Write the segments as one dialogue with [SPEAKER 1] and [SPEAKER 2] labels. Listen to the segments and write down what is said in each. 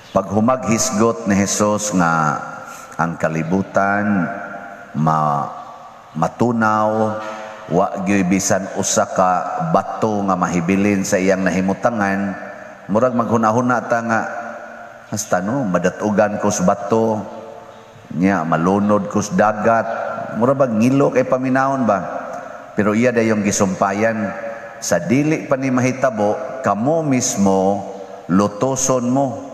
[SPEAKER 1] Pag humaghisgot ni Jesus nga ang kalibutan matunaw, wa gyoy bisan usa ka bato nga mahibilin sa iyang nahimutangan, murag maghuna-huna ta nga hasta no madatugan ko sa bato nya, malunod ko sa dagat, mura bag ngilo kay paminawon ba. Pero iya dayong gisumpayan, sa dili pa ni mahitabo, kamo mismo lutoson mo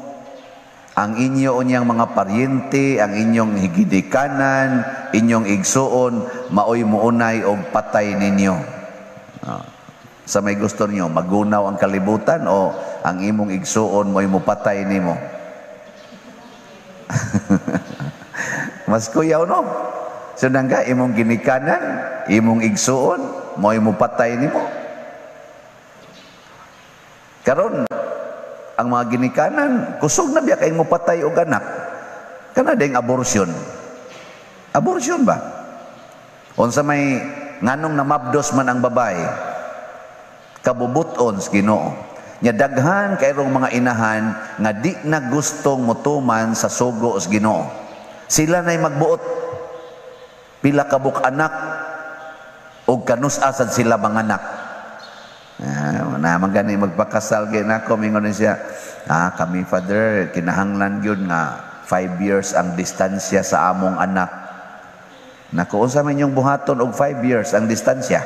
[SPEAKER 1] ang inyo unyang mga paryente, ang inyong ginikanan, inyong igsuon, maoy muunay og patay ninyo. Sa may gusto niyo, magunaw ang kalibutan o ang imong igsuon mo'y mupatay nimo? Mas kuyaw, no? So nangga, imong ginikanan, imong igsuon, mo'y mupatay nimo. Karon, ang mga ginikanan, kusog na biya kay mupatay og anak. Kana ding abortion. Abortion ba? Unsa may nganong namabdos man ang babae? Kabubuton sa Ginoo. Nya daghan kayrong mga inahan nga di na gustong motuman sa sugo sa Ginoo. Sila na'y magbuot. Pila kabuk anak og kanus-a sad sila manganak. Na man gani magpakasal kay nako, mingon siya, "Kami, Father, kinahanglan gyud nga 5 years ang distansya sa among anak." Nako, unsa man inyong buhaton og 5 years ang distansya?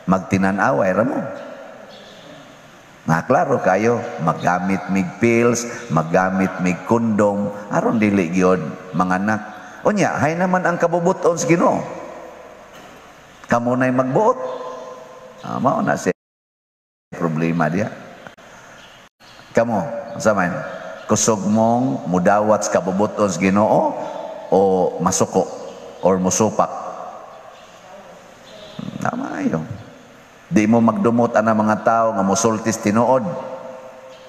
[SPEAKER 1] Magtinan-away ra mo. Nga klaro kayo, maggamit mig pills, maggamit mig kondom, aron dili gyud manganak. Unya, hay naman ang kabubuton sa Ginoo. Kamo na'y magbuot. Mao na siya problema diya. Kamo, unsa man? Kusog mong mudawat sa kabubuton sa Ginoo o masuko or musupak? Tama ayo. Di mo magdumot ang mga tao nga musultis tinuod.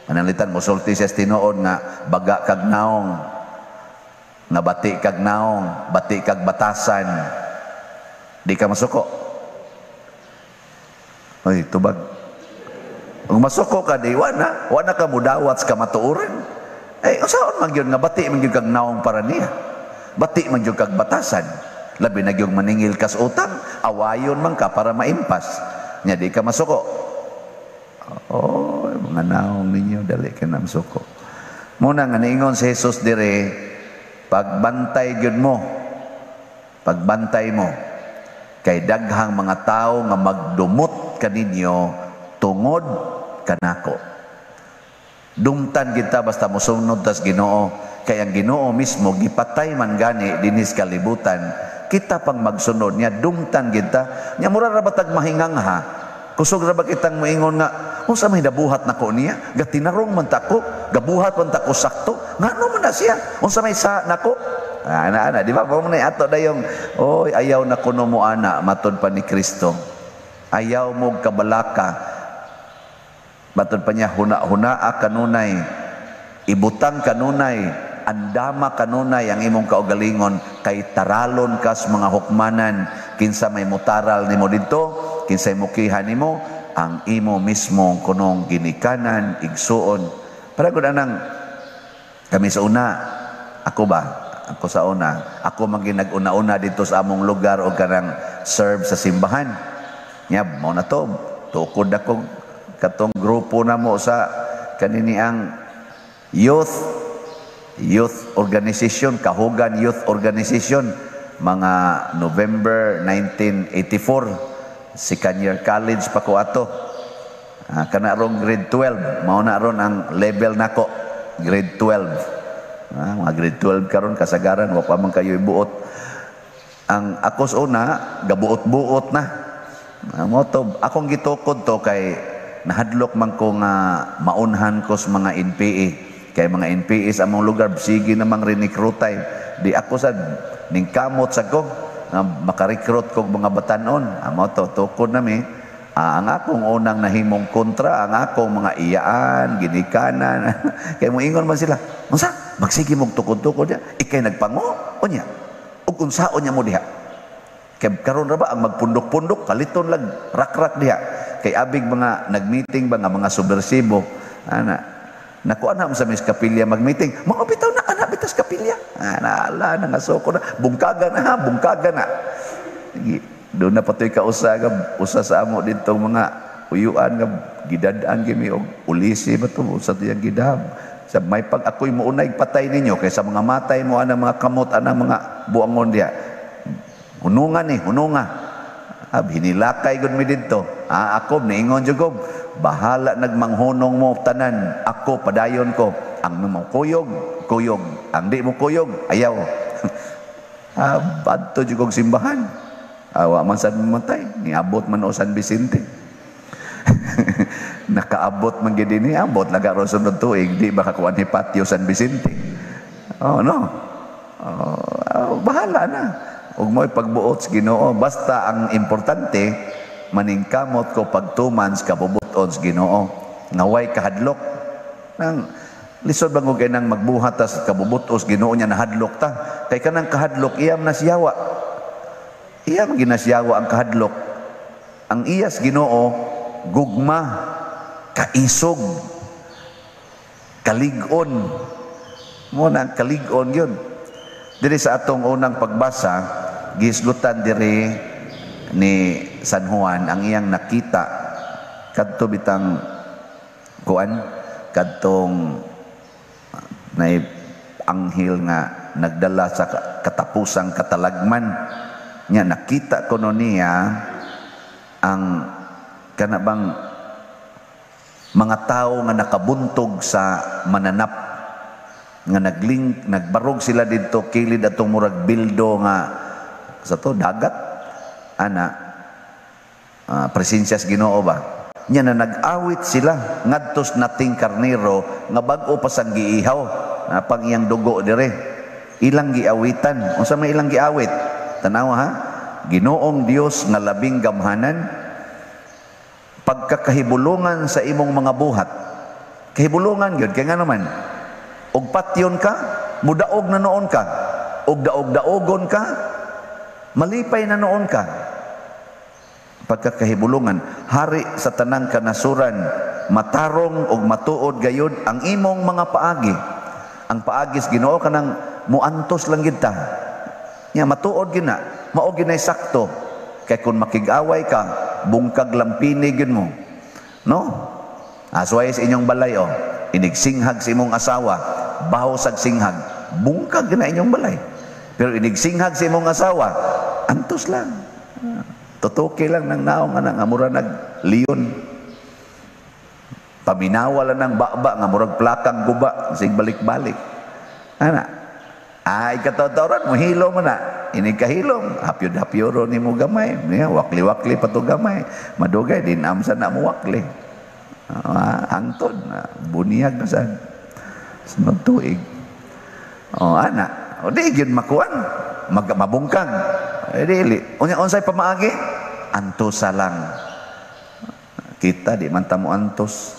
[SPEAKER 1] Manalitan musulti siya tinuod nga baga kag naong, nga bati kag naong, bati kag batasan. Di ka masuko. Oy, tubag. Kung masuko ka, di wa na ka mudawat sa kamatuoran. Eh, usaon man gyud nga bati man gyud kag naong para niya. Bati man gyud kag batasan. Labi na gyud maningil kas utang, awayon man ka para maimpas. Nya di ka masuko. Oh, mga naong ninyo, dali ka na masuko. Muna nga niingon si Jesus dire, pagbantay gyud mo, pagbantay mo, kay daghang mga tao nga magdumot kaninyo tungod kanako. Dumtan kita basta mosunod tas Ginoo, kay ang Ginoo mismo gipatay man gani dinis kalibutan, kita pang magsunod niya, dumtan kita. Nya mura ra batag mahingangha. Kusog ra ba kitang moingon nga unsa may nabuhat nako niya? Gatinarong man ta ko, gabuhat man ta ko sakto. Ngano man na siya? Unsa may sa nako? Ana ana, di ba? Mao man ato dayong, oy, ayaw na kuno mo ana, matod pa ni Kristo. Ayaw mo kabalaka. Matod pa niya, huna-hunaa kanunay, ibutang kanunay, andama kanunay ang imong kaugalingon, kay taralon kas mga hukmanan, kinsa may mutaral nimo didto, kinsay mukiha nimo, ang imo mismo kunong ginikanan, igsuon. Para gud anang kami sa una, ako ba? Ako sa una, ako man ginag-una-una dito sa among lugar o kanang serve sa simbahan. Nya mao na to, tukod ako katong grupo na mo sa kanini ang youth organization, Kahugan Youth Organization, mga November 1984, second year college pa ko ato. Kana rong grade 12, mao na ron ang level nako, grade 12. Mga grade 12 karon kasagaran wa pa man kayo ibuot. Ang ako sa una gabuot-buot na. Mo to akong gitukod to kay nahadlok man ko nga maunhan ko sa mga NPA. Kay mga NPA sa among lugar sige namang rinikrutay. Di ako sad ning kamot sa ko nga makarekrut kog mga batanon. Amo to tukod nami. Ang akong unang nahimong kontra ang akong mga iyaan, ginikanan. Kay moingon man sila, "Unsa? Magsige mong tukod-tukod diha? Ikay nagpango unya. Ug unsaon niya mo diha?" Kay karon ra ba ang magpundok-pundok kaliton lang rak-rak diha. Kay abig mga nagmeeting ba nga mga subversibo ana. Nakuha na sa mis kapilya mag-meeting. Mga bitaw na anak bitas kapilya. Ah, naala na nga soko na. Bungkaga na ha, bungkaga na. Doon na patoy ka usa nga usa sa amo dito mga uyuan nga gidadaan gimi og ulisi ba to usa tiyang gidab. Sa may pag ako'y muunay patay ninyo kaysa mga matay mo anang mga kamot anang mga buangon diya. Hununga ni, hununga. Ab hinilakay gud mi didto. Ah, ako niingon jud ko, bahala nagmanghunong mo tanan, ako padayon ko. Ang mo kuyog, kuyog. Ang di mo kuyog, ayaw. Ah, badto jud kog simbahan. Awa man sad mamatay, niabot man o San Vicente. Nakaabot man gid ni, abot laga ron sunod tuig, di ba kakuan ni patio San Vicente. Oh no. Oh, bahala na. Ug mo'y pagbuot sa Ginoo, basta ang importante maningkamot ko pagtuman sa kabubuton sa Ginoo. Nga way kahadlok. Nang lisod bang og nang magbuhat ta sa kabubuton sa Ginoo niya nahadlok ta. Kay kanang kahadlok iyam na siyawa. Iyam ginasiyawa ang kahadlok. Ang iyas Ginoo gugma, kaisog, kalig-on. Mo na ang kalig-on yun. Diri sa atong unang pagbasa, gislutan diri ni San Juan ang iyang nakita kadto bitang kuan kadtong nay anghel nga nagdala sa katapusang katalagman nya. Nakita kuno niya ang kanabang mga tao nga nakabuntog sa mananap nga nagling nagbarog sila didto kilid atong murag bildo nga sa to dagat ana, presensya sa Ginoo ba nya na nag-awit sila ngadtos nating karnero nga bag-o pa sang giihaw na pang iyang dugo dire ilang giawitan. Unsa may ilang giawit? Tanawa ha. Ginoong Dios nga labing gamhanan, pagkakahibulungan sa imong mga buhat. Kahibulungan gyud kay ngano man og patyon ka, mudaog na noon ka, og daog-daogon ka, malipay na noon ka. Pagkakahibulungan, hari sa tanang kanasuran, matarong og matuod gayud ang imong mga paagi. Ang paagi sa Ginoo kanang muantos lang gid ta. Nya matuod gid na, mao gid nay sakto. Kay kun makig-away ka, bungkag lampini gid mo. No? Asway sa inyong balay oh, inigsinghag sa imong asawa, baho sag singhag, bungkag na inyong balay. Pero inigsinghag sa imong asawa, antos lang. Tutuki lang ng naong nga nga mura nag leon. Paminawa lang ng baba nga murag plakang guba, sig balik-balik. Ana. Ay katotooran mo hilo mo na. Inig kahilom, hapyod-hapyoro nimo gamay. Niya wakli-wakli pa to gamay. Madugay din amsa na mo wakli. Hangtod na buniyag na sad. Sunod tuig. Oh ana, o di gyud makuan, mabungkag. Eh dili. Unya unsay pamaagi? Antosa lang. Kita di man ta mo antos.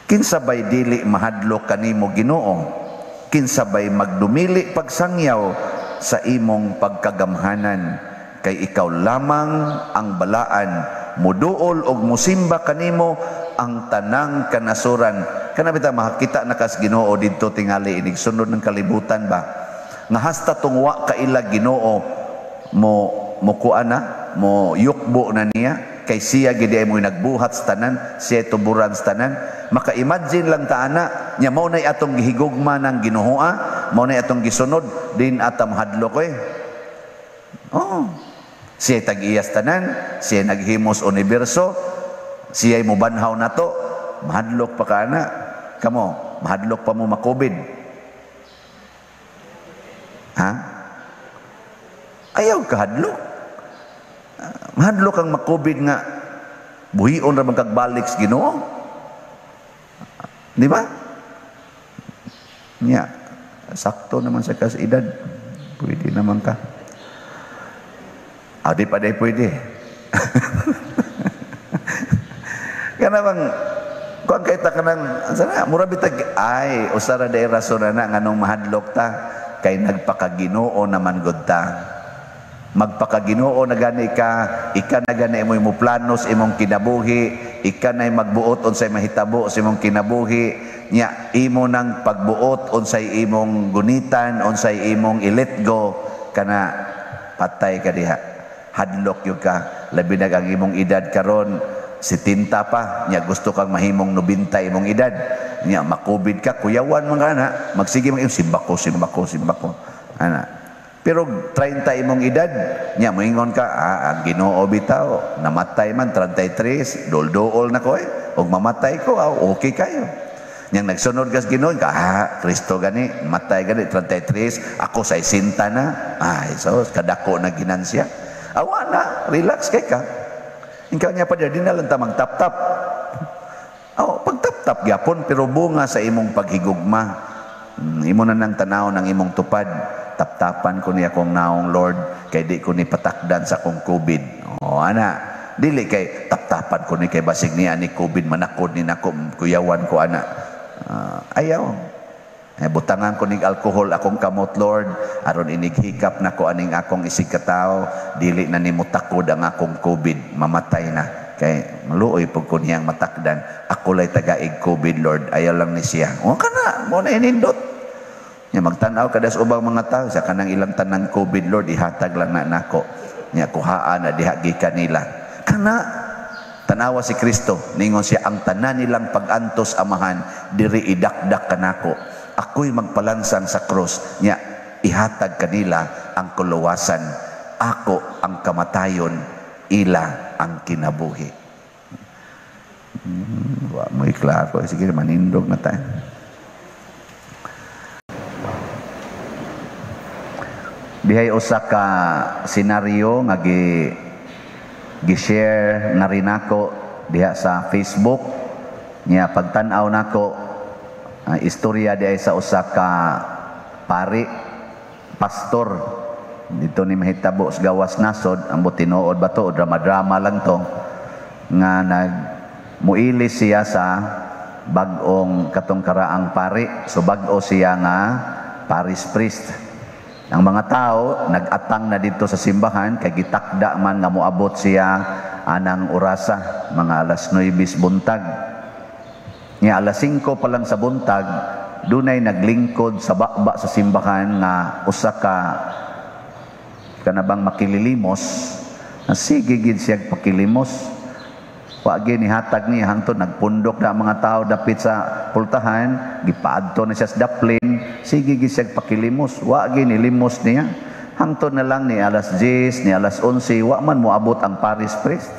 [SPEAKER 1] Kinsa bay dili mahadlok kanimo Ginoo? Kinsa bay magdumili pagsangyaw sa imong pagkagamhanan? Kay ikaw lamang ang balaan, muduol og musimba kanimo ang tanang kanasuran. Kana bitaw makakita na kas Ginoo didto tingali inig sunod ng kalibutan ba? Nga hasta tungwa kaila Ginoo mo mukuan na, mo yukbo na niya, kay siya gid ay mo nagbuhat sa tanan, siya tuburan sa tanan. Maka-imagine lang ta ana nya mao nay atong gihigugma ng Ginoo, mao nay atong gisunod din atam hadlok eh. Oh, siya tag-iyas tanan, siya naghimos universo, siya mobanhaw nato, mahadlok pa ka ana. Kamo, mahadlok pa mo makobid. Ha? Ayaw kahadlok. Mahadlok ang makobid nga buhion ra man kag balik sa Ginoo. Di ba? Nya, sakto naman sa kas edad. Pwede naman ka. Ah, di pa day pwede. Kana bang kuan kay ta kanang sana mura bitag ay usa ra day rason na nganong mahadlok ta kay nagpakaginoo naman gud ta. Magpakaginoo na gani ka, ika na gani imoy mo plano sa imong kinabuhi, Ikanay magbuot unsay mahitabo sa imong kinabuhi nya, imo nang pagbuot unsay imong gunitan, unsay imong i-let go. Kana, patay ka diha, hadlok gyud ka, labi na ang imong edad karon 70 pa nya, gusto kang mahimong 90 imong edad nya, makubid ka, kuyawan man ka na, magsige man simbako, simbako, simbako ana. Pero 30 imong edad nya, moingon ka, "Ah, ang Ginoo bitaw, namatay man 33, dol-dool na ko eh, ug mamatay ko, ah, okay kayo." Yang nagsunod kas Ginoo ka, "Ah, Kristo gani, matay gani 33, ako sa 60 na." Ay, so kadako na ginansya. Awa na, relax kay ka. Ikaw niya pa, di na lang ta magtap-tap. Oh, pagtap-tap gyapon, pero bunga sa imong paghigugma. Imo na nang tanaw ng imong tupad. "Taptapan ko niya akong naong, Lord, kay di ko ni patakdan sa akong COVID." Oh, ana. Dili kay taptapan ko ni kay basig niya ni COVID manakod ni nako, kuyawan ko ana. Ayaw. Eh, butangan ko nig alcohol akong kamot, Lord, aron inig hikap nako aning akong isig katao, dili na nimo takod ang akong COVID, mamatay na. Kay maluoy pud ko niyang matakdan. Ako lay tagaig COVID, Lord, ayaw lang ni siya. O kana, mo na inindot. Nya magtan-aw kada sa ubang mga tao sa kanang ilang tanang COVID, "Lord, ihatag lang na nako." Nya kuhaan na diha gikan nila. Kana, tanawa si Kristo, ningon siya, "Ang tanan nilang pag-antos, Amahan, diri idakdak kanako. Ako'y magpalansang sa krus, nya ihatag kanila ang kuluwasan. Ako ang kamatayon, ila ang kinabuhi." Wa mo'y klaro. Sige, manindog na tayo. Dihay usa ka senaryo nga gi-share na rin nako diha sa Facebook niya. Pagtan-aw nako, istorya dihay sa usa ka pari, pastor dito ni mahitabo sa gawas nasod. Ambot tinuod ba to o drama-drama lang to, nga nag muilis siya sa bag-ong katong karaang pari. So bag-o siya nga parish priest. Ang mga tao nag-atang na dito sa simbahan kay gitakda man nga moabot siya anang orasa, mga alas 9 buntag. Nya alas 5 pa lang sa buntag, dunay naglingkod sa baba sa simbahan nga usa ka kanabang makililimos. Sige gid siya pakilimos. Wa gyud nihatag niya hangtod nagpundok na ang mga tao dapit sa pultahan, gipaadto na siya sa daplin, sige gid siya pakilimos. Wa gyud nilimos niya. Hangtod na lang ni alas 10, ni alas 11, wa man moabot ang parish priest.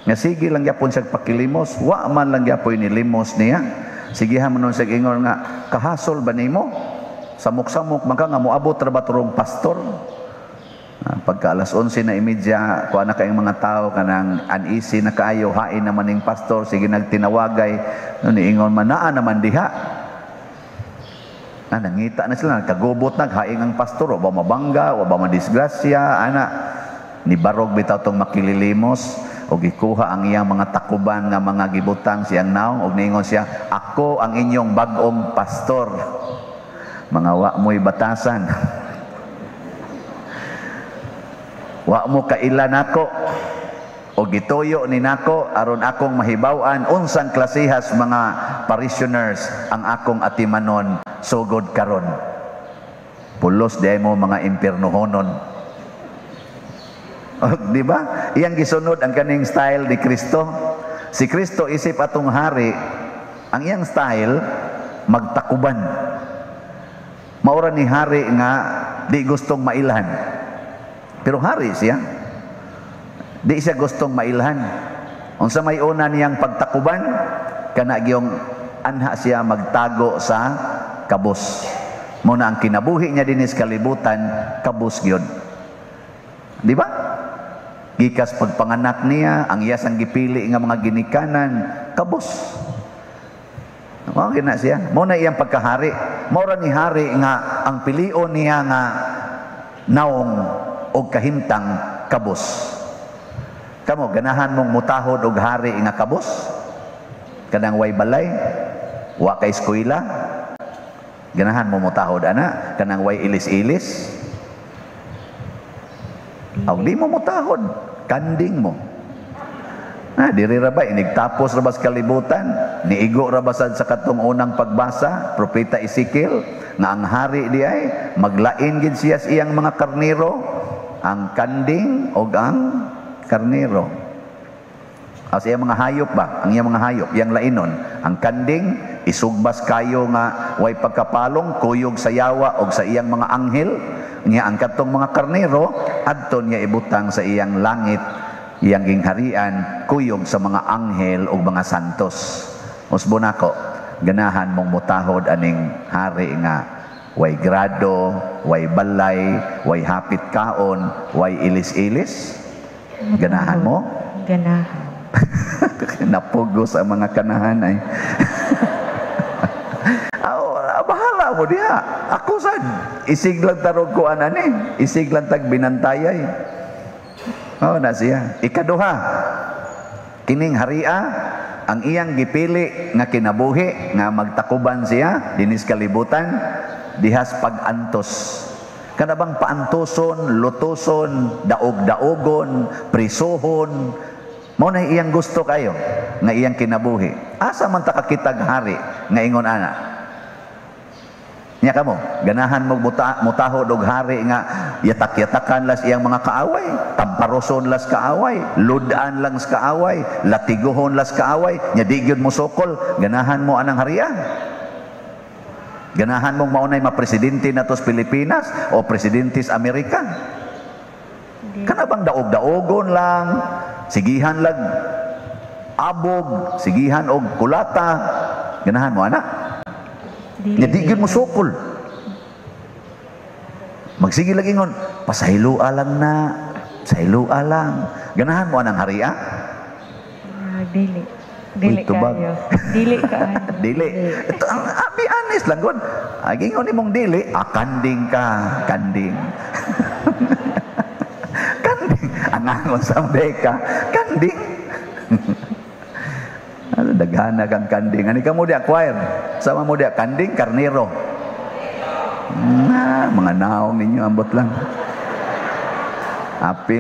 [SPEAKER 1] Nga sige lang gyapon siya pakilimos, wa man lang gyapoy nilimos niya. Sige ha man siya ingon nga, "Kahasol ba nimo? Samok-samok man ka nga moabot ra ba turong pastor?" Pagka alas 11:30, kuha na kayong mga tao, kanang uneasy na kaayo, hain naman ning pastor, sige nagtinawagay, no, niingon man, "Naa naman diha." Na, nangita na sila, nagkagubot na, haing ang pastor, wa ba mabangga, wa ba madisgrasya, ana. Nibarog bitaw tong makililimos, o gikuha ang iyang mga takuban nga mga gibutang siyang naong, og niingon siya, "Ako ang inyong bag-ong pastor. Mga wa mo'y batasan. Wa mo kaila nako o gituyo ni nako aron akong mahibaw-an unsang klasehas mga parishioners ang akong atimanon sugod karon. Pulos di mo mga impiernohonon." Di ba? Iyang gisunod ang kaning style ni Kristo. Si Kristo isip atong hari, ang iyang style magtakuban. Maura ni hari nga di gustong mailhan. Pero hari siya. Di siya gustong mailhan. Unsa may una niyang pagtakuban, kana gyung anha siya magtago sa kabus. Muna ang kinabuhi niya dinhi sa kalibutan, kabus gyud. Di ba? Gikas pagpanganak niya, ang iyasang gipili nga mga ginikanan, kabus. Mao gina siya. Mao na iyang pagkahari. Mao ra ni hari nga ang pilion niya nga naong og kahimtang kabus. Kamo ganahan mong mutahod og hari nga kabus? Kanang way balay, wa kay eskwela. Ganahan mo mutahod ana kanang way ilis-ilis? Aw di mo mutahod, kanding mo. Na, diri ra ba inigtapos ra ba sa kalibutan, niigo ra ba sad sa katong unang pagbasa, Propeta Ezekiel, nga ang hari di ay maglain gid siya sa iyang mga karnero, ang kanding og ang karnero. Sa iyang mga hayop ba? Ang iyang mga hayop, iyang lainon. Ang kanding, isugbas kayo nga way pagkapalong, kuyog sa yawa og sa iyang mga anghel. Nya ang katong mga karnero, adto niya ibutang sa iyang langit, iyang gingharian, kuyog sa mga anghel og mga santos. Usbon nako, ganahan mong mutahod aning hari nga way grado, way balay, way hapit kaon, way ilis-ilis? Ganahan mo?
[SPEAKER 2] Ganahan.
[SPEAKER 1] Napugos ang mga kanahan ay. Aw, bahala mo diha. Ako sad, isig lang tarog ko anani, isig lang tag binantayay. Oh, na siya. Ikaduha, kining haria, ang iyang gipili nga kinabuhi nga magtakuban siya dinis kalibutan dihas pag-antos. Kana bang paantoson, lutoson, daog-daogon, prisuhon, mao na iyang gusto kayo nga iyang kinabuhi. Asa man ta kakitag hari nga ingon ana? Nya kamo, ganahan mo mutahod og hari nga yatak-yatakan las iyang mga kaaway, tamparoson las kaaway, ludan lang sa kaaway, latiguhon las kaaway, nya di gyud mo sukol, ganahan mo anang haria? Ganahan mong maunay mapresidente nato sa Pilipinas o presidente sa Amerika? Kana bang daog-daogon lang, sigihan lang abog, sigihan og kulata, ganahan mo ana?
[SPEAKER 2] Dili.
[SPEAKER 1] Nya di gyud mo sukol. Magsige lang ingon, pasayloa lang na, pasayloa lang. Ganahan mo anang haria?
[SPEAKER 2] Ah, dili. Dili
[SPEAKER 1] Uy, tubag.
[SPEAKER 2] kayo. Dili kaayo.
[SPEAKER 1] Dili. Ito, ang be honest lang gud. Ay, ingon nimong dili, kanding ka, kanding. Kanding. Ang angon sa beka, kanding. Ano, daghana kang kanding. Ani ka mo diya, choir. Sama mo diya, kanding, karnero. Na, mga naong ninyo, ambot lang. Api,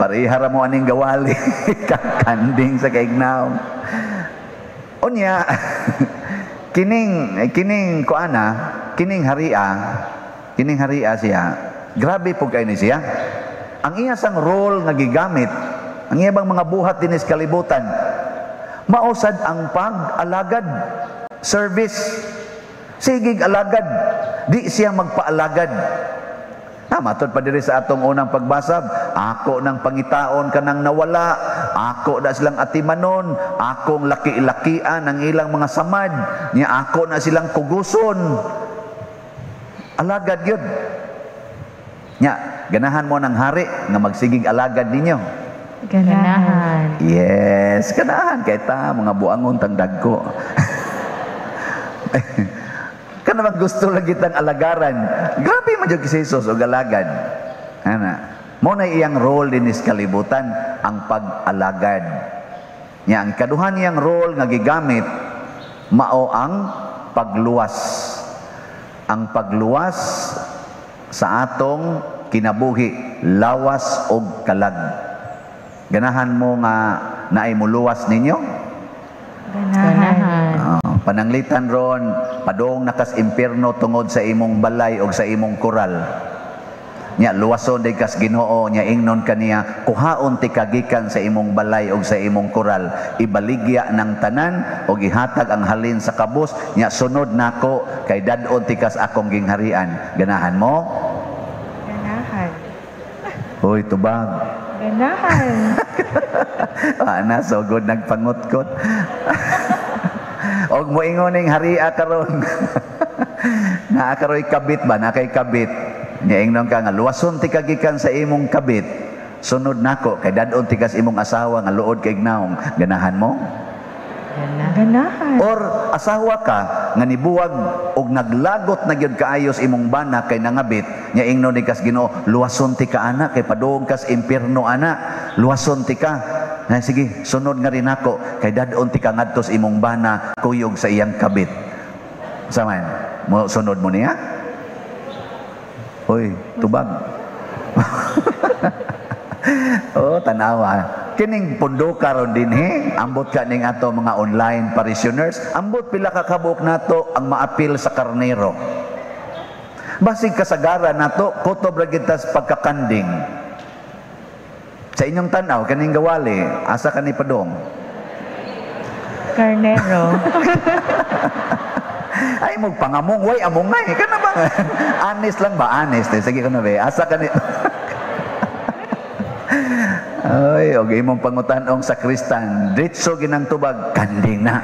[SPEAKER 1] parihara mo aning gawali. Kanding sa kaignaw. Unya, kining kuana, kining haria siya, grabe po kay ni siya. Ang iya sang role nga gigamit, ang iya bang mga buhat dinis kalibutan, mausad ang pag-alagad, service. Sigig alagad, di siya magpaalagad. Na, matod pa diri sa atong unang pagbasab, ako nang pangitaon kanang nawala, ako na silang atimanon, akong laki-lakian ang ilang mga samad, niya ako na silang kuguson. Alagad yun. Nya, ganahan mo ng hari nga magsigig alagad ninyo.
[SPEAKER 2] Ganahan.
[SPEAKER 1] Yes, ganahan kay ta mga buangon tang dagko. Kana bang gusto lang kitang alagaran. Grabe man jud si Jesus og alagad. Ana. Mo na iyang role dinis kalibutan ang pag-alagad. Nya ang kaduha niyang role nga gigamit mao ang pagluwas. Ang pagluwas sa atong kinabuhi, lawas og kalag. Ganahan mo nga naay muluwas ninyo?
[SPEAKER 2] Ganahan.
[SPEAKER 1] Oh, pananglitan ron, padong nakas impierno tungod sa imong balay og sa imong koral. Nya luwason day kas Ginoo, nya ingnon kaniya, kuhaon ti kagikan sa imong balay og sa imong koral, ibaligya ng tanan og ihatag ang halin sa kabus, nya sunod nako kay dad-on ti kas akong gingharian. Ganahan mo?
[SPEAKER 2] Ganahan.
[SPEAKER 1] Hoy, tubag.
[SPEAKER 2] Ganahan.
[SPEAKER 1] Ana, so good nagpangutkot. Og moingon ning haria karon. Naa karoy kabit ba? Naa kay kabit. Nya ingnon ka nga luwason ti kagikan sa imong kabit. Sunod nako kay dad-on ti kas imong asawa nga luod kay naong. Ganahan mo?
[SPEAKER 2] Ganahan.
[SPEAKER 1] Or asawa ka nga nibuwag og naglagot na gyud kaayos imong bana kay nangabit, nya ingnon ni kas Ginoo, luwason ti ka ana kay padung kas impierno ana, luwason ti ka. Na sige, sunod nga rin ako kay dad-on ti ka ngadto sa imong bana kuyog sa iyang kabit. Saman, mo sunod mo niya? Hoy, tubag. Oh, tanawa. Kining pundo karon dinhi, ambot ka ning ato mga online parishioners, ambot pila ka kabuok nato ang maapil sa karnero. Basig kasagaran nato kutob ra gid tas pagkakanding. Sa inyong tan-aw kaning gawali, asa kani padong?
[SPEAKER 2] Karnero.
[SPEAKER 1] Ay mo pangamong way amongay kana ba? Honest lang ba? Honest eh. Sige kuno be. Asa kani? Ay, og imong pangutan-ong sakristan, diretso ginang tubag, kanding na.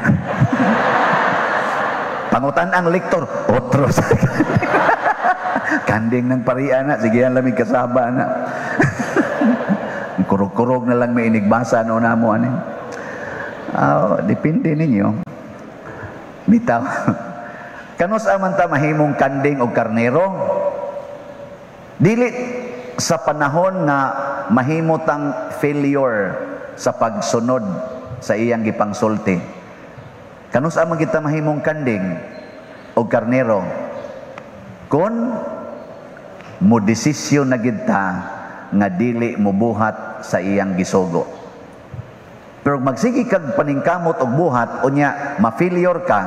[SPEAKER 1] Pangutan ang lektor, otro sa kanding ng parian na, sige yan lamig kasaba na. Kurog-kurog na lang may inigbasa no namo ani. Oh, depende ninyo. Bitaw. Kanus man ta mahimong kanding og karnero? Dili sa panahon nga mahimo tang failure sa pagsunod sa iyang gipangsulti. Kanus man kita mahimong kanding og karnero? Kung mo desisyon na gid ta nga dili mobuhat sa iyang gisugo. Pero magsige kag paningkamot og buhat, unya ma-failure ka,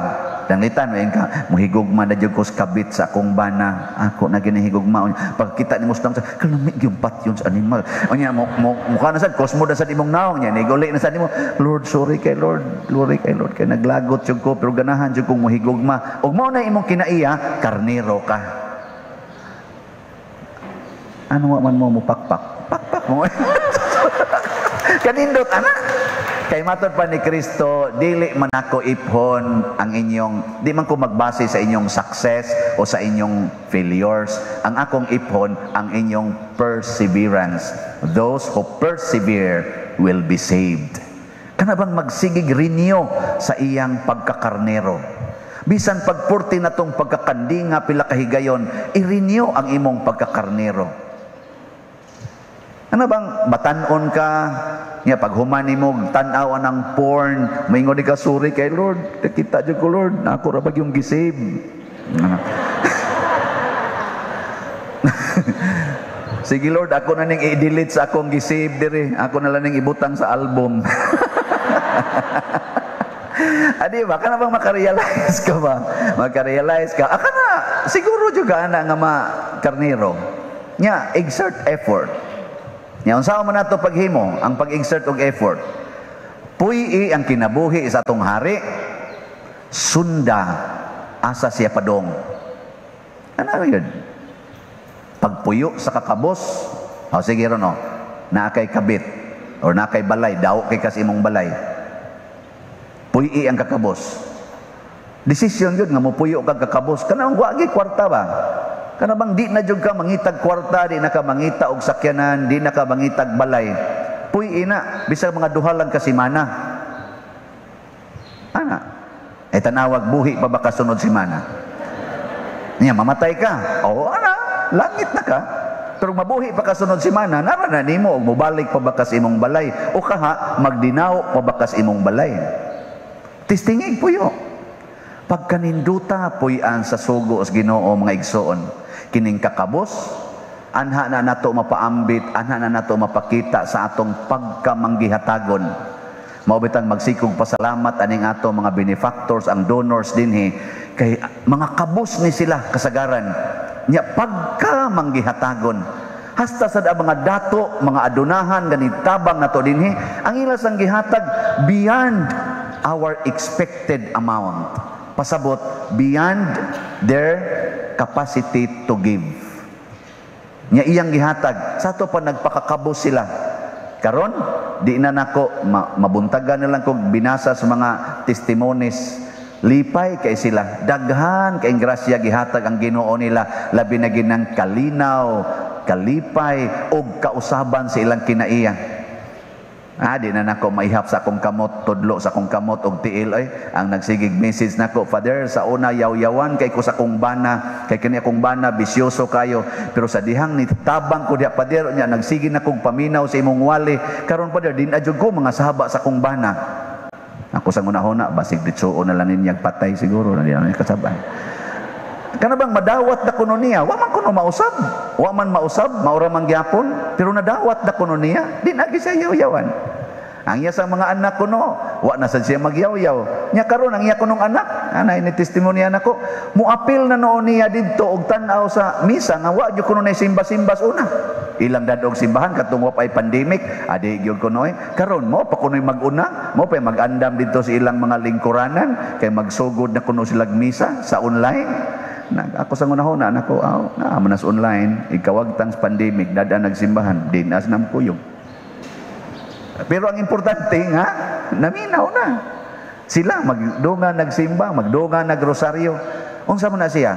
[SPEAKER 1] danglitan mo ka, muhigugma na jud ko sa kabit sa akong bana, ako na ginahigugma. Pagkita nimo sa kalami gyud patyon sa animal. Unya mo mukha na sad kosmo na sad imong naong nya, niguli na sad nimo, Lord sorry kay Lord, glory kay Lord kay naglagot jud ko pero ganahan jud kong muhigugma. Ug mao na imong kinaiya, karnero ka. Ano wa man mo mupakpak? Pakpak mo. Kanindot ana. Kay matod pa ni Kristo, dili man ako iphon ang inyong, di man ko magbase sa inyong success o sa inyong failures. Ang akong iphon, ang inyong perseverance. Those who persevere will be saved. Kana bang magsigig renew sa iyang pagkakarnero? Bisan pagpurti na tong pagkakandinga pila kahigayon, i-renew ang imong pagkakarnero. Ano bang batanon ka? Nga pag human nimo tan-aw ang porn, maingon ka sorry kay Lord, nakita jud ko Lord, ako ra bag yung gisave. Ano? Sige Lord, ako na ning i-delete sa akong gisave diri, ako na lang ning ibutang sa album. Adi ba kana bang makarealize ka ba? Makarealize ka. Aka na siguro jud ka ana nga ma karnero. Nya exert effort. Nya unsa man nato paghimo ang pag-exert og effort? Puy-i ang kinabuhi sa atong hari, sunda asa siya padong. Ano yun? Pagpuyo sa kakabos, o sige ron o, naa kay kabit or naa kay balay, daw kay kas imong balay. Puy-i ang kakabos. Desisyon yun nga mopuyo kag kakabos. Kanang wagi kwarta ba? Kana bang di na jud ka mangitag kwarta, di na ka mangita og sakyanan, di na ka mangitag balay. Puy-i na, bisag mga duha lang ka semana. Ana. Eh tanawag buhi pa ba kasunod semana? Niya mamatay ka. Oo ana, langit na ka. Pero mabuhi pa kasunod semana, nara na nimo og mobalik pa ba kas imong balay o kaha magdinaw pa ba kas imong balay. Tistingig puyo. Pagkaninduta puy-an sa sugo sa Ginoo mga igsoon. Kining kakabos, anha na nato mapaambit, anha na nato mapakita sa atong pagkamanggihatagon. Mao bitang magsikog pasalamat aning ato mga benefactors, ang donors dinhi kay mga kabos ni sila kasagaran. Nya pagkamanggihatagon. Hasta sad ang mga dato, mga adunahan gani tabang nato dinhi, ang ila sang gihatag beyond our expected amount. Pasabot beyond their capacity to give. Nya iyang gihatag sa ato pa nagpakakabos sila. Karon di na nako mabuntagan na lang kog binasa sa mga testimonies. Lipay kay sila, daghan kay grasya gihatag ang Ginoo nila, labi na ginang kalinaw, kalipay og kausaban sa ilang kinaiya. Ah, di na nako maihap sa akong kamot, tudlo sa akong kamot og tiil ay ang nagsigig message nako, Father, sa una yaw-yawan kay ko sa akong bana, kay kani akong bana bisyoso kayo, pero sa dihang nitabang ko diha Father, nya nagsige na kog paminaw sa imong wali, karon Father din adyo ko mga sahaba sa akong bana. Ako sa ngunahuna basig ditsuo na lang ninyag patay siguro na di na kasaban. Kana bang madawat na kuno niya, wa man kuno mausab, wa man mausab, maura man gyapon, pero nadawat na kuno niya, di na siya yaw-yawan. Ang iya sa mga anak kuno, wa na sad siya magyaw-yaw. Nya karon ang iya kunong anak, anay ni testimonya nako, muapil na noon niya didto og tan-aw sa misa nga wa gyud kuno nay simba-simba sa una. Ilang dadog simbahan katong wa pay pandemic, adi gyud kuno eh. Karon mo pa kunoy mag-una, mo pa mag-andam didto sa ilang mga lingkuranan kay magsugod na kuno sila misa sa online. Nag ako sa ngunahuna nako, aw, naa man sa online, ikawagtang sa pandemic, dada nagsimbahan, di na sa kuyog. Pero ang importante nga, naminaw na. Sila magdunga nagsimba, magdunga nagrosaryo. Unsa man na siya?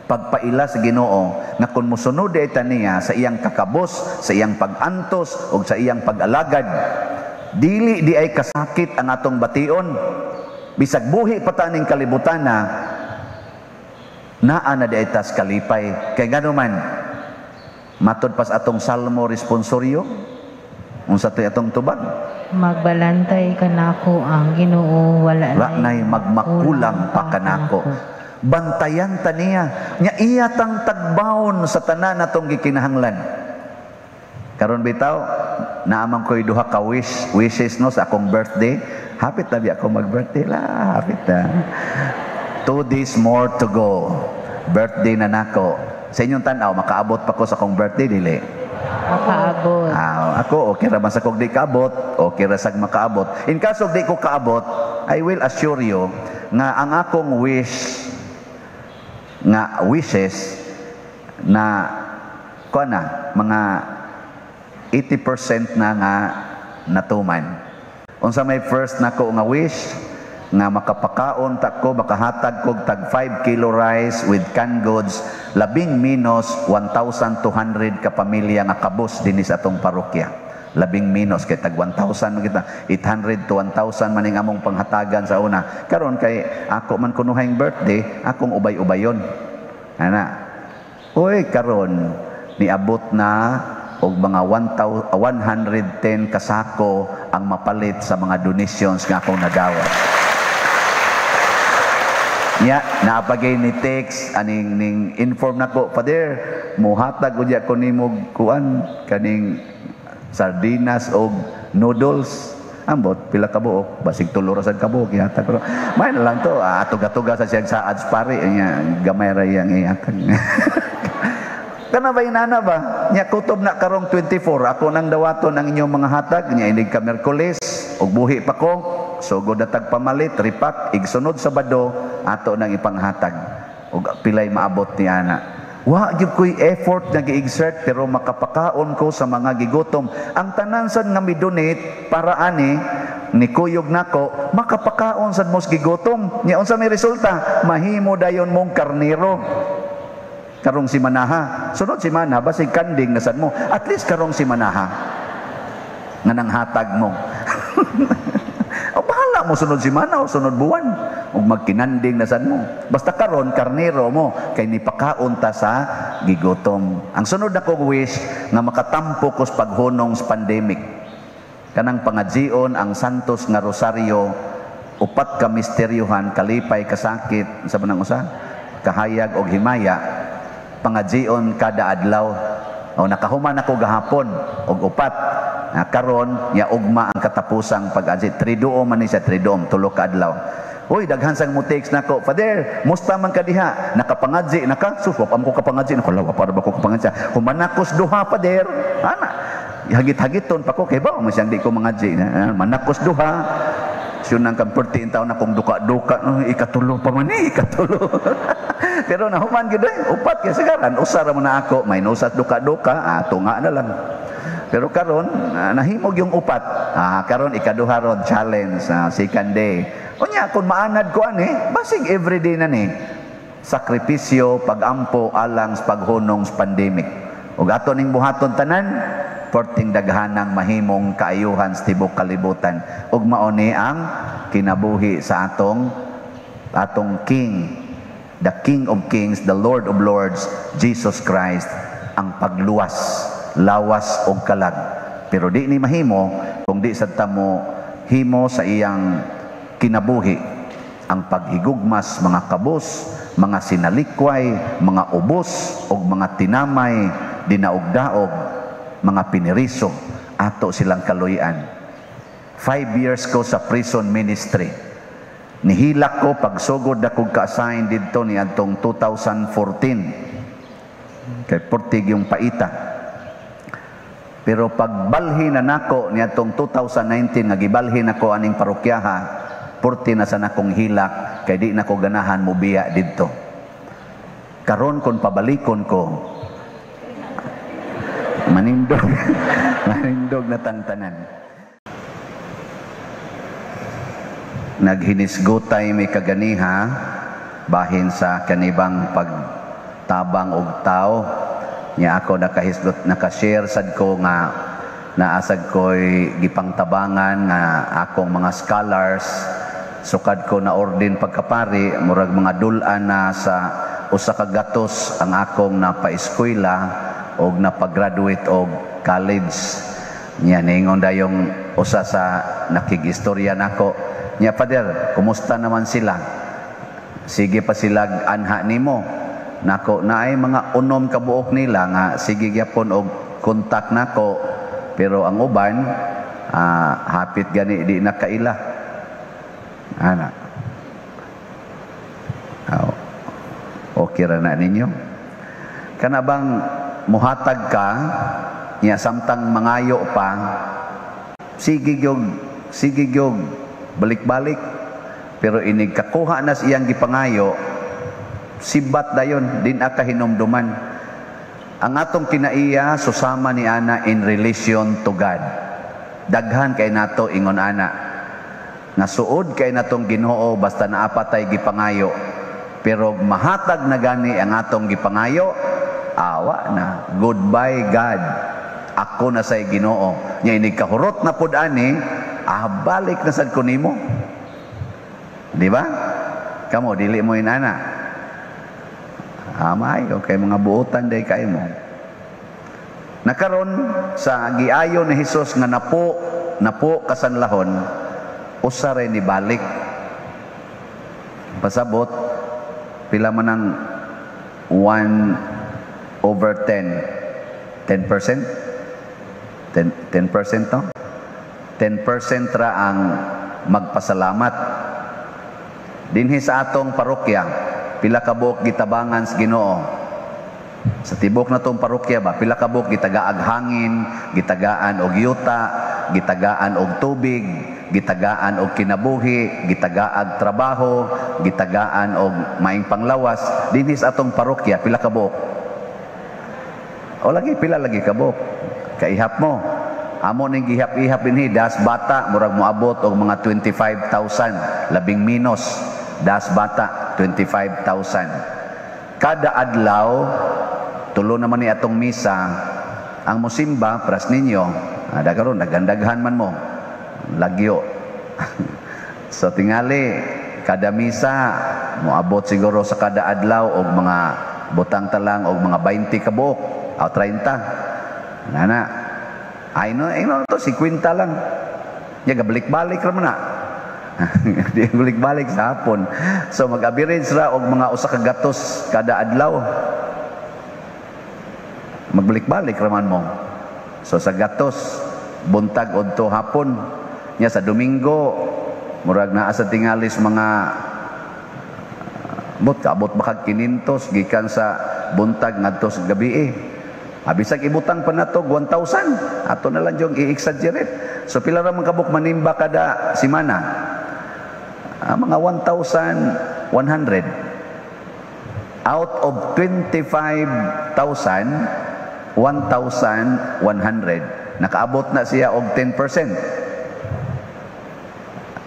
[SPEAKER 1] Pagpaila sa Ginoo nga kung mosunod ay niya sa iyang kakabos, sa iyang pag-antos o sa iyang pag-alagad, dili di ay kasakit ang atong bation. Bisag buhi pa ta ning kalibutan na naa na di ay tas kalipay. Kay ngano man, matod pas atong Salmo responsorio, unsa to'y atong tubag?
[SPEAKER 2] Magbalantay kanako ang Ginoo, wala
[SPEAKER 1] Wa nay magmakulang pa kanako. Bantayan ta niya, nya iya tang tagbawon sa tanan natong gikinahanglan. Karon bitaw, naamang ko'y duha ka wishes no sa akong birthday. Hapit na biya ako mag-birthday la, hapit na. 2 days more to go. Birthday na nako. Sa inyong tanaw, makaabot pa ko sa akong birthday, dili?
[SPEAKER 2] Makaabot.
[SPEAKER 1] Ah, ako, okay ra man sa kog di kaabot, okay ra sag makaabot. In kaso di ko kaabot, I will assure you nga ang akong wish nga wishes na kuan na mga 80% na nga natuman. Unsa may first nako nga wish nga makapakaon ta ko, makahatag kog tag 5 kilo rice with canned goods, labing minus 1,200 ka pamilya nga kabos dinhi sa atong parokya. Labing minus kay tag 1,000 man kita, 800 to 1,000 man ning among panghatagan sa una. Karon kay ako man kunuhang birthday, akong ubay-ubayon ana. Uy, karon niabot na og mga 110 kasako ang mapalit sa mga donations nga akong nadawat. Nya, naapagay ni text aning ning inform nako, "Father, muhatag udya ko nimo kuan kaning sardinas og noodles." Ambot pila ka buok, basig tulo ra sad ka buok ihatag ko. May na lang to, tuga-tuga sa siyang saad pare nya, gamay ra iyang ihatag. Kana ba inana ba? Nya kutob na karong 24, ako nang dawaton ang inyong mga hatag nya inig ka Miyerkules og buhi pa ko. Sugod na tag pamalit, ripak, igsunod Sabado ato nang ipanghatag. Og pilay maabot ni ana. Wa gyud ko'y effort nga gi-exert pero makapakaon ko sa mga gigutom. Ang tanan sad nga midonate para ani ni kuyog nako, makapakaon sad mos gigutom. Nya unsa may resulta? Mahimo dayon mong karnero. Karong si Manaha. Sunod si Manaha, basig kanding na sad mo. At least karong si Manaha nga nanghatag mo. O bahala mo sunod si Mana o sunod buwan ug magkinanding na sad mo. Basta karon karnero mo kay nipakaon ta sa gigutom. Ang sunod na kong wish nga makatampo ko sa paghunong sa pandemic. Kanang pangadzion ang Santos nga Rosario, upat ka misteryohan, kalipay, kasakit, sa manang usa, kahayag og himaya, pangadzion kada adlaw. O nakahuman ako gahapon og upat. Na karon ya ugma ang katapusang pag-adzi. Triduom man ni siya, triduom, tulo ka adlaw. Uy, daghan sang mo text nako, "Father, musta man ka diha? Nakapangadzi naka?" Sus, wa pa ko kapangadzi nako, lawa para ba ko kapangadzi? Human nakos duha, Father. Ana. Hagit-hagiton pa ko kay ba mo siyang di ko mangadzi. Manakos duha. Siyon nang kang 14 taon akong duka-duka, oh, ikatulo pa man eh, ikatulo. Pero nahuman gid eh, upat kay sigaran, usa ra mo na ako, may nusat duka-duka, tunga na lang. Pero karon nahimog yung upat. Karon ikaduha ron challenge, second day. Unya kung maanad ko ani, basig everyday na ni. Sakripisyo, pagampo alang sa paghunong sa pandemic. Ug ato ning buhaton tanan, perting daghanang mahimong kaayuhan sa tibok kalibutan. Ug mao ni ang kinabuhi sa atong King, the King of Kings, the Lord of Lords, Jesus Christ, ang pagluwas, lawas og kalag. Pero di ni mahimo kung di sad ta mo himo sa iyang kinabuhi ang paghigugmas mga kabos, mga sinalikway, mga ubos og mga tinamay, dinaog-daog, mga piniriso, ato silang kaluyan. 5 years ko sa prison ministry. Nihilak ko pagsugod na kog ka-assign didto ni adtong 2014. Kay purtig yung paita. Pero pagbalhin na nako ni adtong 2019 nga gibalhin nako aning parokyaha, purti na sa nakong hilak kay di nako ganahan mobiya didto. Karon kon pabalikon ko, manindog manindog na tangtanan. Naghinisgotay may kaganiha bahin sa kanibang pagtabang og tao nya. Ako nakahisgot, nakashare sad ko nga naasag ko'y gipangtabangan nga akong mga scholars sukad ko na ordin pagkapari. Murag mga dul-an na sa 100 ang akong napaeskwela og napagraduate og college niya. Ningon dayong usa sa nakigistorya nako niya, "Father, kumusta naman sila? Sige pa sila anha nimo?" Nako, naay mga 6 ka buok nila nga sige gyapon og kontak nako, pero ang uban hapit gani di na kaila ana. Oh, okay ra na ninyo. Kana bang muhatag ka niya samtang mangayo pa, sige gyud, sige gyud balik-balik, pero inig kakuha na sa iyang gipangayo, sibat dayon, din aka hinumduman. Ang atong kinaiya susama ni ana in relation to God. Daghan kay nato ingon ana nga suod kay natong Ginoo basta naa pa tay gipangayo, pero mahatag na gani ang atong gipangayo, awa na, "Goodbye God, ako na say Ginoo." Nya inig kahurot na pud ani, balik na sad ko nimo. Di ba? Kamo dili mo inana. Amay, okay, mga buotan day kay mo. Nakaron sa giayo ni Hesus nga napo napo kasanlahon, usa ray ni balik. Pasabot pila man ang 1 over 10? 10%? 10, 10%, no? 10% ra ang magpasalamat. Dinhi sa atong parokya, pila ka buok gitabangan sa Ginoo? Sa tibok na tong parokya ba, pila ka buok gitagaag hangin, gitagaan og yuta, gitagaan og tubig, gitagaan og kinabuhi, gitagaag trabaho, gitagaan og maing panglawas? Dinhi sa atong parokya, pila ka buok? O lagi, pila lagi ka buok? Kaihap mo. Amo ning gihap-ihap dinhi das bata, murag moabot og mga 25,000, labing minus. Das bata, 25,000. Kada adlaw, tulo naman ni atong misa, ang musimba, pras ninyo, ada karon nagandaghan man mo. Lagyo. So tingali kada misa moabot siguro sa kada adlaw og mga butang talang og mga 20 ka buok o 30. Nana. Ay no, ay no to 50 lang. Ya gabalik-balik ra man na. Di balik-balik sa hapon. So mag-average ra og mga 100 kada adlaw. Magbalik-balik ra man mo. So sa gatos buntag udto hapon. Nya sa Domingo murag naa sa tingalis mga bot kaabot ba kag 500 gikan sa buntag ngadto sa gabi eh. Bisag ibutang pa nato 1,000. Ato na lang yung i-exaggerate. So pila ra man kabuk manimba kada simana? Mga 1,100. Out of 25,000, 1,100. Nakaabot na siya og 10%.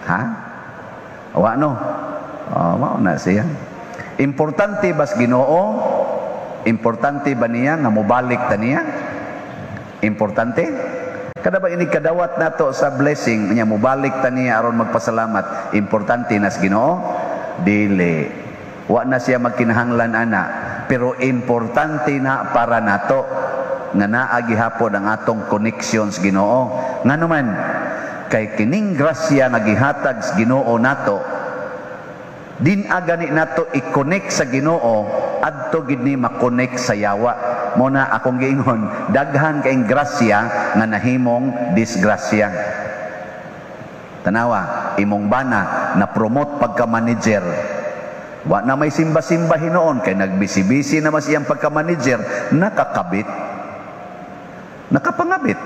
[SPEAKER 1] Ha? Wa no? Oh, mao na siya. Importante bas Ginoo? Importante ba niya nga mobalik ta niya? Importante? Kada ba ini kadawat nato sa blessing niya, mobalik ta niya aron magpasalamat? Importante nas Ginoo? Dili. Wa na siya magkinahanglan ana, pero importante na para nato nga naa gihapon ang atong connections Ginoo. Ngano man? Kay kining grasya nga gihatag sa Ginoo nato, din agani nato i-connect sa Ginoo, adto gid ni ma-connect sa yawa. Mo na akong giingon, daghan kaing grasya nga nahimong disgrasya. Tanawa, imong bana na promote pagka manager. Wa na may simba-simba hinoon kay nagbisi-bisi na mas iyang pagka-manager, nakakabit. Nakapangabit.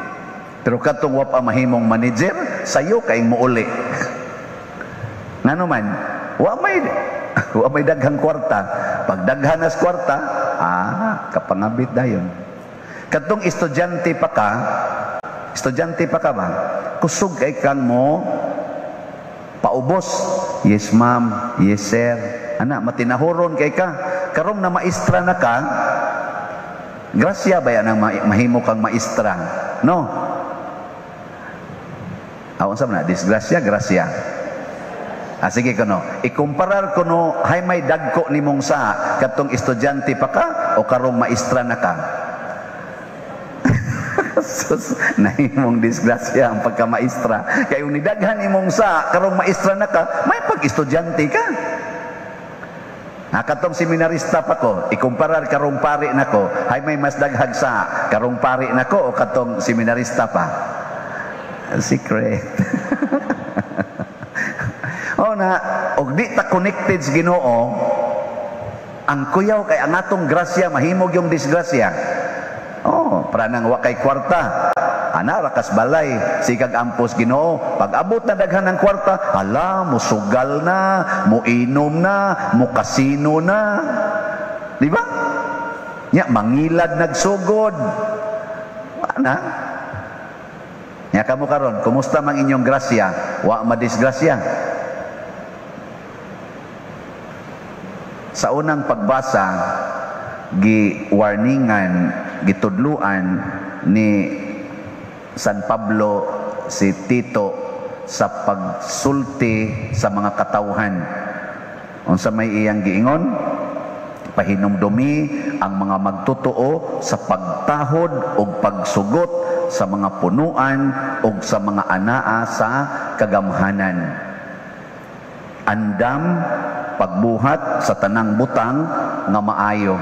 [SPEAKER 1] Pero katong wa pa mahimong manager, sayo kay muuli. Ngano man, wa may daghang kwarta. Pag daghan nas kwarta, kapangabit dayon. Katong estudyante pa ka ba? Kusog kay kang mo paubos. "Yes, ma'am, yes, sir." Ana, matinahuron kay ka. Karong na maestra na ka, grasya ba yan ang mahimo kang maestra? No? Awan sa na, disgrasya, grasya. Ah, sige kuno. Ikumparar kuno, hay may dagko nimong sa katong estudyante pa ka o karong maestra na ka. Sus, nahimong disgrasya ang pagkamaestra. Kay kung nidaghan imong sa karong maestra na ka, may pag-estudyante ka. Ha, katong seminarista pa ko, ikumparar karong pari nako, hay may mas daghag sa karong pari nako o katong seminarista pa? Secret. O na, og di ta connected sa Ginoo, ang kuyaw kay ang atong grasya mahimog yung disgrasya. Oh, para nang wa kay kwarta. Ana ra kas balay, sikag ampos Ginoo. Pag abot na daghan ng kwarta, hala, musugal na, muinom na, mukasino na. Di ba? Nya mangilad nagsugod. Ana. Nya kamo karon, kumusta mang inyong grasya? Wa madisgrasya. Sa unang pagbasa, gi-warningan, gitudluan ni San Pablo si Tito sa pagsulti sa mga katawhan. Unsa may iyang giingon? Pahinumdumi ang mga magtotoo sa pagtahod ug pagsugot sa mga punuan ug sa mga anaa sa kagamhanan. Andam pagbuhat sa tanang butang nga maayo.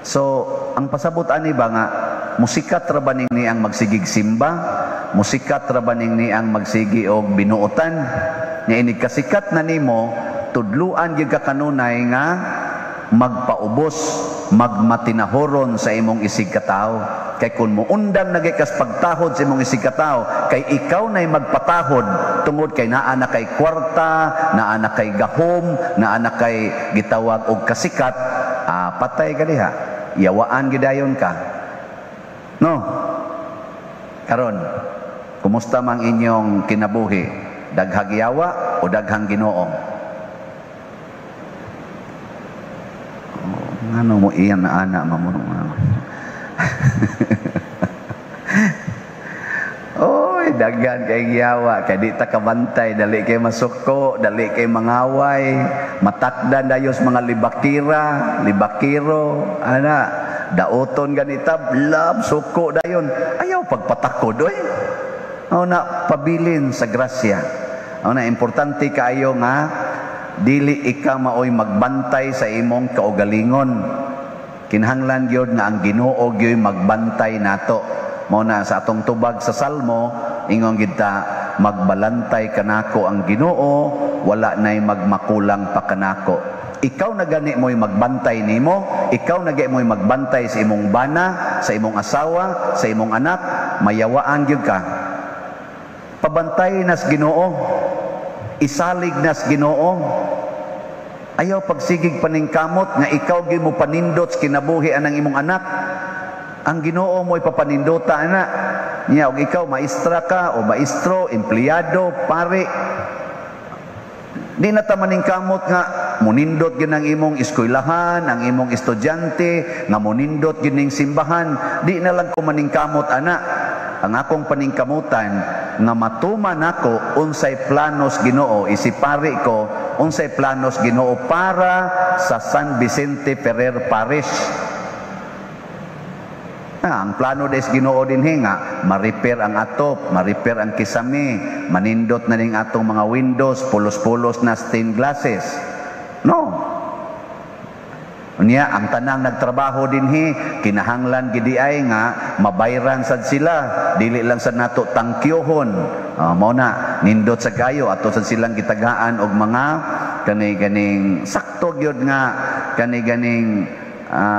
[SPEAKER 1] So, ang pasabot ani ba nga musikat ra ba ning ni ang magsigig simba, musikat ra ba ning ni ang magsigi og binuotan? Nya inig kasikat na nimo, tudluan gyud ka kanunay nga magpaubos, magmatinahoron sa imong isig katawo. Kay kun muundang na kas pagtahod sa imong isig katawo, kay ikaw na'y magpatahod tungod kay naa na kay kwarta, naa na kay gahom, naa na kay gitawag og kasikat, patay ka diha. Yawaan gidayon ka. No? Karon, kumusta mang inyong kinabuhi? Daghang yawa o daghang Ginoo? Ngano mo iyan na ana mamuro. Oy, daghan kay yawa, kay di ta kabantay, dali kay masuko, dali kay mangaway, matakdan dayos mga libakira, libakiro, ana, daoton ganita, love, suko dayon. Ayaw pagpatakod, oy. O na, pabilin sa grasya. O na, importante kaayo nga dili ika maoy magbantay sa imong kaugalingon. Kinahanglan gyud nga ang Ginoo gyud magbantay nato. Mao na sa atong tubag sa Salmo, ingon gyud ta, magbalantay kanako ang Ginoo, wala nay magmakulang pa kanako. Ikaw na gani mo'y magbantay nimo, ikaw na gani mo'y magbantay sa imong bana, sa imong asawa, sa imong anak, mayawaan gyud ka. Pabantay nas Ginoo, isalig nas Ginoo. Ayaw pagsigig paningkamot nga ikaw gyud mo panindot sa kinabuhi anang imong anak. Ang Ginoo mo'y papanindota ana. Nya og ikaw maestra ka o maestro, empleyado, pare. Di na ta maningkamot nga munindot gyud ang imong eskwelahan, ang imong estudyante, nga munindot gyud ning simbahan. Di na lang ko maningkamot ana. Ang akong paningkamutan nga matuman nako unsay planos Ginoo, isipari ko unsay planos Ginoo para sa San Vicente Ferrer Parish. Ang plano des Ginoo dinhi nga ma-repair ang atop, ma-repair ang kisame, manindot na ning atong mga windows, pulos-pulos na stained glasses. No. Unya ang tanang nagtrabaho dinhi kinahanglan gidi ay nga mabayran sad sila, dili lang sad nato tangkyohon. Mao na nindot sa kayo ato sa silang gitagaan og mga kani ganing sakto gyud nga kani ganing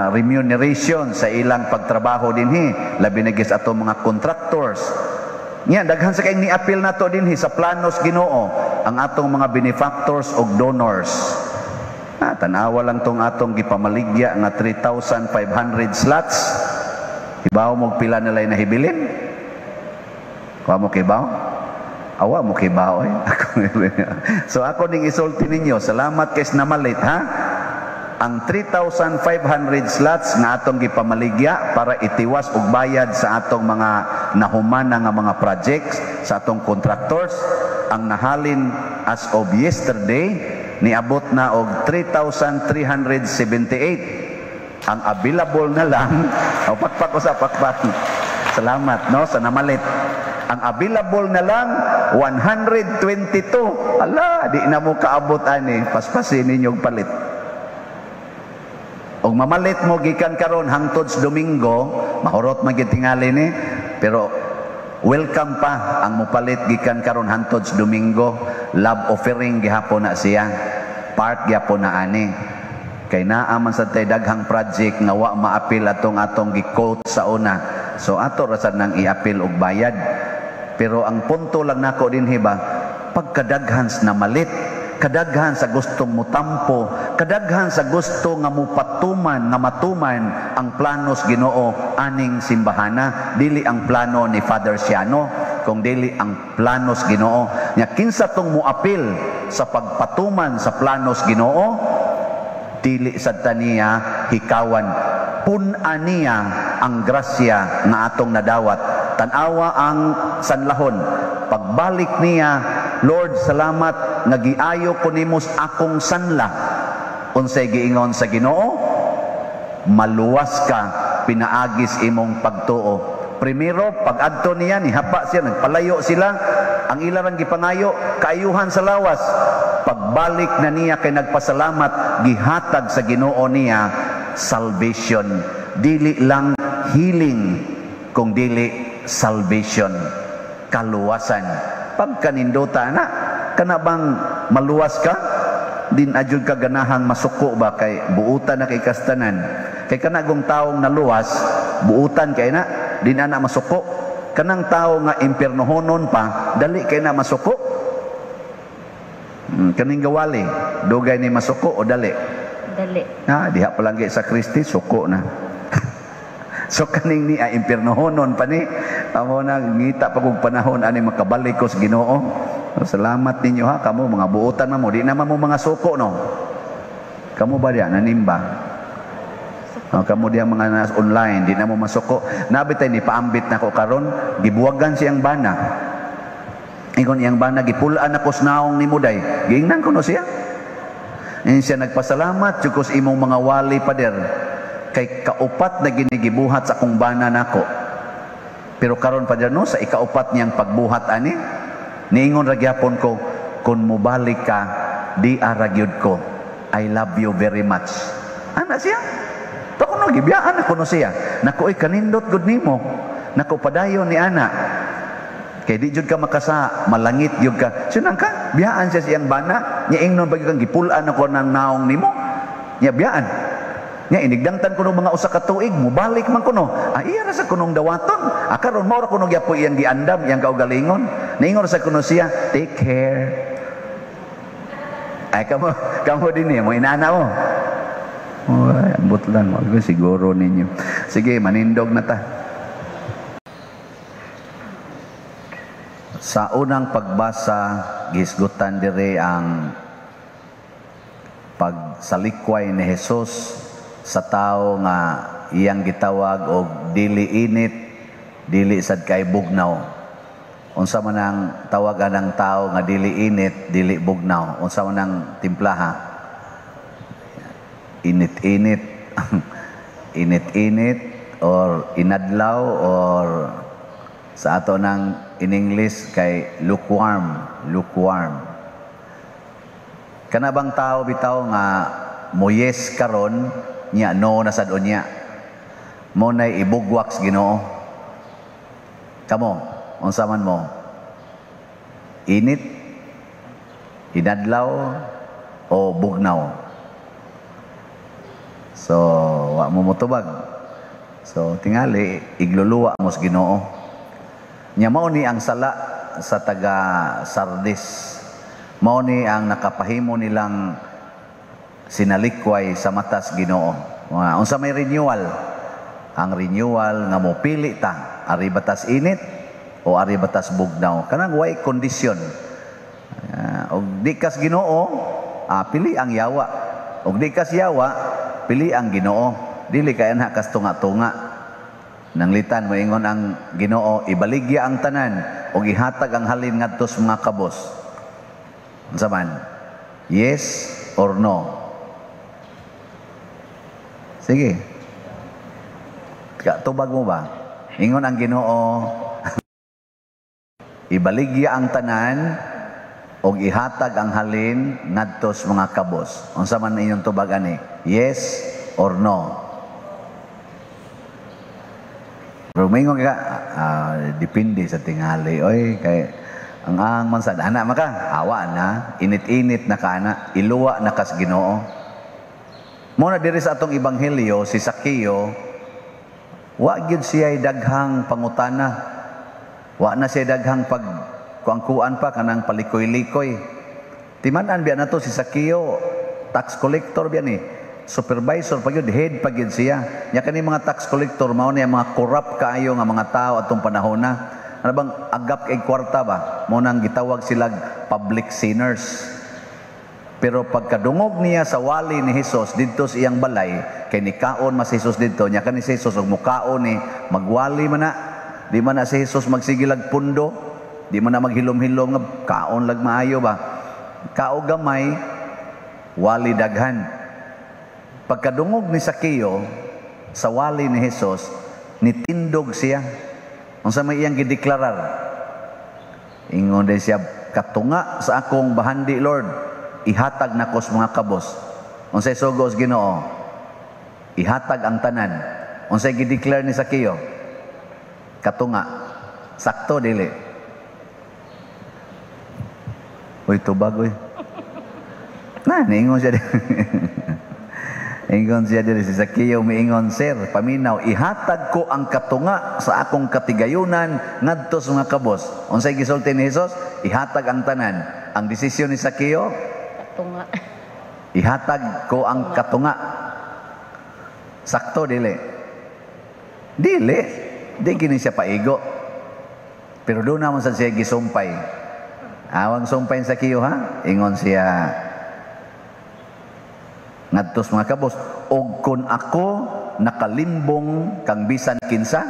[SPEAKER 1] remuneration sa ilang pagtrabaho dinhi, labi na gyud sa atong mga contractors. Nya daghan sa kay ni-apil nato dinhi sa planos Ginoo ang atong mga benefactors og donors. Tanawa lang tong atong gipamaligya nga 3,500 slots. Hibaw mo pila nila nahibilin? Wa mo kibaw? Awa mo kibaw eh. So ako ning isulti ninyo, salamat kay namalit ha. Ang 3,500 slots nga atong gipamaligya para itiwas og bayad sa atong mga nahumana nga mga projects sa atong contractors, ang nahalin as of yesterday niabot na og 3,378. Ang available na lang, o pakpak usa, pakpak. Salamat no sa namalit. Ang available na lang 122. Ala, di na mo kaabot ani, paspasin ninyo og palit. Og mamalit mo gikan karon hangtod sa Domingo, mahurot man gyud tingali ni, pero welcome pa ang mopalit gikan karon hangtod sa Domingo. Love offering gihapon na siya. Part gihapon na ani. Kay naa man sad tay daghang project nga wa maapil atong atong gi-quote sa una. So ato ra sad nang iapil og bayad. Pero ang punto lang nako dinhi ba, pagkadaghan sa namalit, kadaghan sa gustong mutampo, kadaghan sa gusto nga mupatuman, nga matuman ang planos Ginoo aning simbahana, dili ang plano ni Father Siano, kung dili ang planos Ginoo. Nya kinsa tong muapil sa pagpatuman sa planos Ginoo, dili sad taniya hikawan, pun-a niya ang grasya nga atong nadawat. Tan-awa ang sanlahon. Pagbalik niya, "Lord, salamat nga giayo ko nimo akong sanla." Unsay giingon sa Ginoo? "Maluwas ka pinaagis imong pagtuo." Primero, pag-adto niya, nihapa siya, nagpalayo sila. Ang ilarang gipangayo, kaayuhan sa lawas. Pagbalik na niya kay nagpasalamat, gihatag sa Ginoo niya salvation. Dili lang healing, kung dili salvation, kaluwasan. Pagkanindota na, kana bang maluwas ka? Din adjud ka ganahang masuko ba kay buutan na kay kastanan. Kay kanagong taong naluwas, buutan kay na, din na masuko. Kanang tao nga impiernohonon pa, dali kay na masuko. Kaning gawali, dugay ni masuko o dali?
[SPEAKER 2] Dali.
[SPEAKER 1] Ha, diha palanggi sa Kristi, suko na. So kaning ni impiernohonon pa ni, amo na ngita pa kog panahon ani makabalik ko sa Ginoo. So, salamat ninyo ha, kamo mga buotan man mo, di naman mo mga suko no. Kamo ba diya nanimba? Oh, kamo diya mga nas online, di na mo masuko. Nabi tay ni paambit nako karon, gibuwagan siyang bana. Ingon iyang bana, "Gipulaan ako sa naong ni Muday." Giingnan ko no siya. Ingon siya, "Nagpasalamat jud ko sa imong mga wali, pader. Kay kaupat na ginigibuhat sa akong bana nako. Pero karon, pader no, sa ikaupat niyang pagbuhat ani, niingon ra gyapon ko, kung mobalik ka, di ara gyud ko. I love you very much." Ana siya. To kuno gibiyaan ako no siya. "Naku, oy, kanindot gud nimo. Naku, padayon ni ana. Kay di jud ka makasa, malangit jud ka." Sunang ka, biyaan siya siyang bana. Nya ingnon pag kang gipulaan ako ng naong nimo. Nya biyaan. Nya inigdangtan kuno mga usa ka tuig, mubalik man kuno. Ah, iya ra sa kunong dawaton. Ah, karon mao ra kuno gyapoy iyang giandam, iyang kaugalingon. Niingon sa kuno siya, "Take care." Ay, kamo, kamo din eh, mo inana mo. Oh, ay, ambot lang. Wag siguro ninyo. Sige, manindog na ta. Sa unang pagbasa, gisgutan dire ang pagsalikway ni Jesus sa tao nga iyang gitawag og dili init, dili sad kay bugnaw. Unsa man ang tawagan ng tao nga dili init, dili bugnaw? Unsa man ang timplaha? Init-init. Init-init or inadlaw or sa ato ng in English kay lukewarm, lukewarm. Kana bang tao bitaw nga mo yes karon nya no na sad unya. Mo nay ibugwak sa Ginoo. Kamo, unsa man mo? Init, inadlaw, o bugnaw? So, wa mo motubag. So, tingali, igluluwa mo sa Ginoo. Nya mao ni ang sala sa taga Sardis. Mao ni ang nakapahimo nilang sinalikway sa matas Ginoo. Mga unsa may renewal? Ang renewal nga mo pili ta, ari batas init o ari batas bugnaw. Kanang way kondisyon. Og di kas Ginoo, pili ang yawa. Og di kas yawa, pili ang Ginoo. Dili kay ana kas tunga-tunga. Nanglitan moingon ang Ginoo, ibaligya ang tanan og ihatag ang halin ngadto sa mga kabos. Unsa man? Yes or no? Sige. Tubag mo ba? Ingon ang Ginoo, ibaligya ang tanan og ihatag ang halin ngadto sa mga kabos. Unsa man inyong tubag ani? Yes or no? Pero moingon ka, depende sa tingali. Oy, kay ang man sad ana maka awa na, init-init na ka ana, iluwa na kas Ginoo. Mo na diri sa atong ebanghelyo si Sakeo, wa gyud siya daghang pangutana. Wa na siya daghang pag kuang-kuan pa kanang palikoy-likoy. Timan-an biya nato si Sakeo, tax collector biya ni, supervisor pa gyud, head pa gyud siya. Nya kani mga tax collector mao ni ang mga corrupt kaayo nga mga tao atong panahon na. Ano bang agap kay kwarta ba? Mo nang gitawag sila public sinners. Pero pagkadungog niya sa wali ni Hesus didto sa iyang balay, kay nikaon mas Jesus didto, nya kani si Jesus og mukaon ni magwali man na, di man na si Jesus magsigilag pundo, di man na maghilom-hilom nga kaon lag maayo ba. Kao gamay, wali daghan. Pagkadungog ni Sakeo sa wali ni Jesus, nitindog siya. Unsa may iyang gideklarar? Ingon din siya, katunga sa akong bahandi, Lord, ihatag nako sa mga kabos. Unsay sugo sa Ginoo? Ihatag ang tanan. Unsay gideclare ni Sakeo? Katunga. Sakto dili. Uy, tubag uy. Na, niingon siya. Ingon siya diri si Sakeo, miingon, sir, paminaw, ihatag ko ang katunga sa akong katigayunan ngadto sa mga kabos. Unsay gisulti ni Jesus? Ihatag ang tanan. Ang desisyon ni Sakeo,
[SPEAKER 2] katunga.
[SPEAKER 1] Ihatag ko ang katunga. Sakto dili. Dili. Di kini siya paigo. Pero doon naman sa siya gisumpay. Awang sumpay sa Sakeo ha? Ingon siya ngadto sa mga kabos, og kun ako nakalimbong kang bisan kinsa,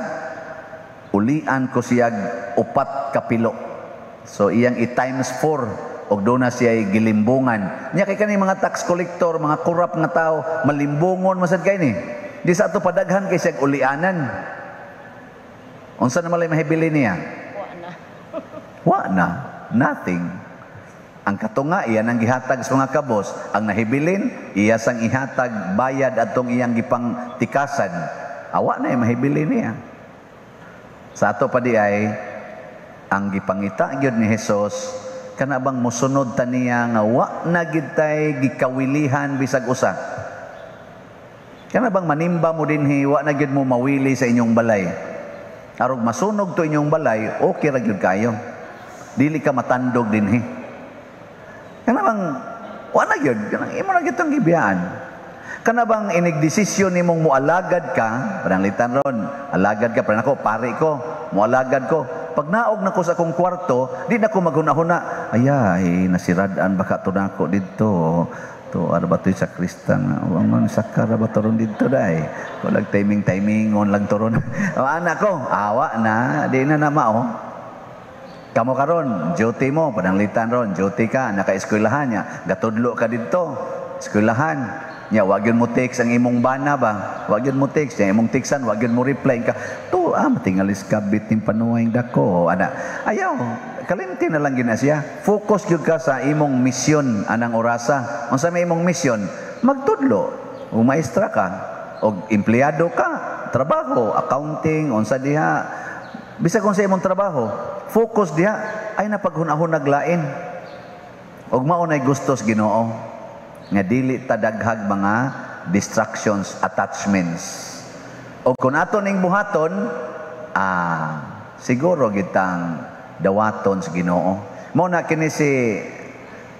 [SPEAKER 1] ulian ko siyag 4 kapilo. So iyang i times 4 og doon na siya gilimbungan. Nya kay kani mga tax collector, mga corrupt nga tao, malimbungon masad kay ni. Di sa ato padaghan kay siyag ulianan. Unsa na malay mahibili niya?
[SPEAKER 2] Wa na.
[SPEAKER 1] Wa na, nothing. Ang katunga, iyan ang gihatag sa mga kabos. Ang nahibilin, iya sang ihatag bayad atong iyang gipang tikasan. Awa na mahibilin niya. Sa ato pa di ay, ang gipangita gyud ni Hesus, kana bang mosunod ta niya nga wa na gid tay gikawilihan bisag usa. Kana bang manimba mo dinhi, wa na gyud mo mawili sa inyong balay. Arog masunog to inyong balay, okay ra gyud kayo. Dili ka matandog dinhi. Kana bang wa na gyud, kanang imo na gyud tong gibiyaan. Kana bang inigdesisyon nimong moalagad ka, pananglitan ron, alagad ka, parang ako, pare ko, moalagad ko. Pag naog na ko sa akong kwarto, di na ko maghuna-huna. Ayay, nasirad-an baka to nako didto. To, ara ba to'y sakristang? Ang sakara ba to ron didto day? Walang timing-timing, on lang to ron. O, anak ko, awa na, di na na mao. Kamo karon, duty mo, pananglitan ron, duty ka, naka-eskwelahan niya, gatudlo ka didto, eskwelahan. Nya, wag yun mo text ang imong bana ba? Wag yun mo text, nya, imong textan, wag yun mo reply ka. To, matingalis kabit ning panuway dako. Ana, ayaw, kalimti na lang gina siya. Focus gyud ka sa imong misyon anang orasa. Unsa may imong misyon? Magtudlo, o maestra ka, o empleyado ka, trabaho, accounting, unsa diha. Bisag unsa imong trabaho, focus diha. Ay napaghunahunag lain. Ug mao nay gustos Ginoo nga dili ta daghag mga distractions, attachments. O kung ato ning buhaton, siguro gitang dawaton sa Ginoo. Mao na kini si